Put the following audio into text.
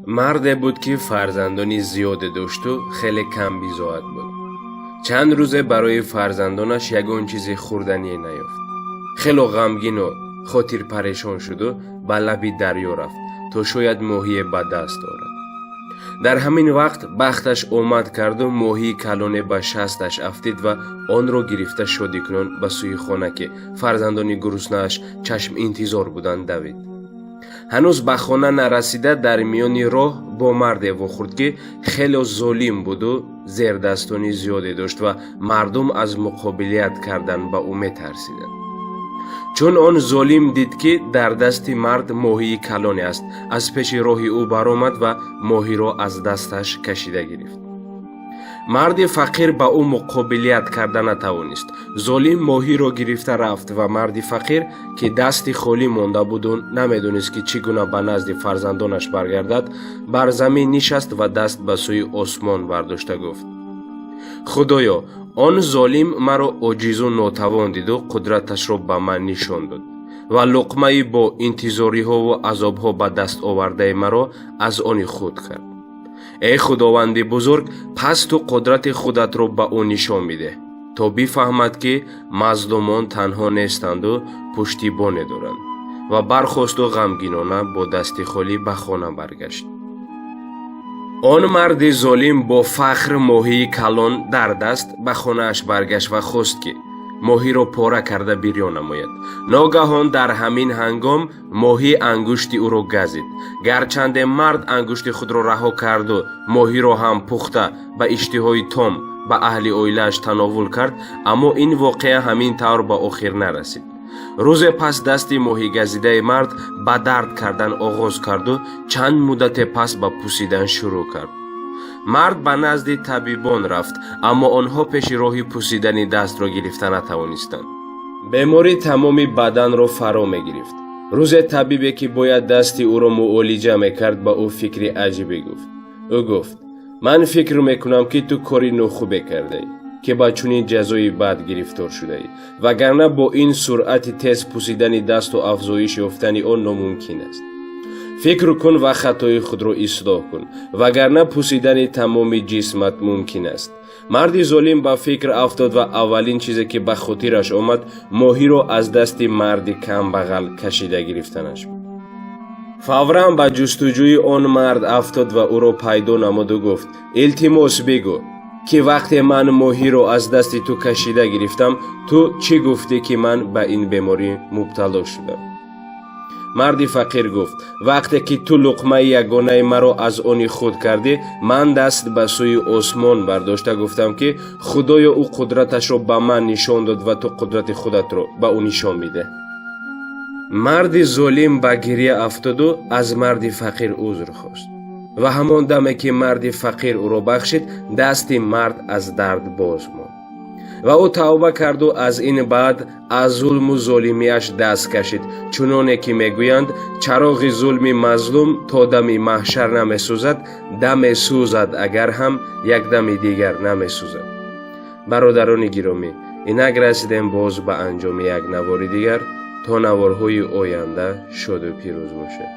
Марде буд, ки фарзандони зиёде дошту хеле камбизоат буд. Чанд рӯзе барои фарзандонаш ягон чизи хӯрдание наёфт. Хело ғамгину хотирпарешон шуду ба лаби дарё рафт, то шояд моҳие ба даст орад. Дар ҳамин вақт бахташ омад карду моҳии калоне ба шасташ афтид ва онро гирифта, шодикунон ба сӯи хона, ки фарзандони гуруснааш чашм интизор буданд, давид. Ҳанӯз ба хона нарасида, дар миёни роҳ бо марде вохӯрд, ки хело золим буду зердастони зиёде дошт ва мардум аз муқобилият кардан ба ӯ метарсиданд. Чун он золим дид, ки дар дасти мард моҳии калоне аст, аз пеши роҳи ӯ баромад ва моҳиро аз дасташ кашида гирифт. Марди фақир ба ӯ муқобилият карда натавонист. Золим моҳиро гирифта рафт ва марди фақир, ки дасти холӣ монда буду намедонист, ки чӣ гуна ба назди фарзандонаш баргардад, бар замин нишаст ва даст ба сӯи осмон бардошта гуфт: «Худоё, он золим маро оҷизу нотавон диду қудраташро ба ман нишон дод ва луқмаи бо интизориҳову азобҳо ба даст овардаи маро аз они худ кард. Эй Худованди бузург, пас ту қудрати худатро ба ӯ нишон бидеҳ, то бифаҳмад, ки мазлумон танҳо нестанду пуштибоне доранд». Ва бархосту ғамгинона бо дасти холӣ ба хона баргашт. Он марди золим бо фахр, моҳии калон дар даст, ба хонааш баргашт ва хост, ки моҳиро пора карда бирён намояд. Ногаҳон дар ҳамин ҳангом моҳӣ ангушти ӯро газид. Гарчанде мард ангушти худро раҳо карду моҳиро ҳам пухта ба иштиҳои том ба аҳли оилааш тановул кард, аммо ин воқеа ҳамин тавр ба охир нарасид. Рӯзе пас дасти моҳигазидаи мард ба дард кардан оғоз карду чанд муддате пас ба пусидан шурӯъ кард. Мард ба назди табибон рафт, аммо онҳо пеши роҳи пусидани дастро гирифта натавонистанд. Беморӣ тамоми баданро фаро мегирифт. Рӯзе табибе, ки бояд дасти ӯро муолиҷа мекард, ба ӯ фикри аҷибе гуфт. Ӯ гуфт: «Ман фикр мекунам, ки ту кори нохубе кардаӣ, ки ба чунин ҷазои бад гирифтор шудаӣ, вагарна бо ин суръати тез пусидани дасту афзоиш ёфтани он номумкин аст. Фикр кун ва хатои худро ислоҳ кун, вагарна пусидани тамоми ҷисмат мумкин аст». Марди золим ба фикр афтод ва аввалин чизе, ки ба хотираш омад, моҳиро аз дасти марди камбағал кашида гирифтанаш буд. Фавран ба ҷустуҷӯи он мард афтод ва ӯро пайдо намуду гуфт: «Илтимос, бигӯ, ки вақте ман моҳиро аз дасти ту кашида гирифтам, ту чӣ гуфтӣ, ки ман ба ин беморӣ мубтало шудам?» Марди фақир гуфт: «Вақте ки ту луқмаи ягонаи маро аз они худ кардӣ, ман даст ба сӯи осмон бардошта гуфтам, ки Худоё, ӯ қудраташро ба ман нишон дод ва ту қудрати худатро ба ӯ нишон бидеҳ». Марди золим ба гирья афтоду аз марди фақир узр хост ва ҳамон даме, ки марди фақир ӯро бахшид, дасти мард аз дард боз монд ва ӯ тавба карду аз ин баъд аз зулму золимиаш даст кашид. Чуноне ки мегӯянд, чароғи зулми мазлум то дами маҳшар намесӯзад, даме сӯзад, агар ҳам як дами дигар намесӯзад. Бародарони гиромӣ, инак расидем боз ба анҷоми як навори дигар. То наворҳои оянда шоду пирӯз бошед.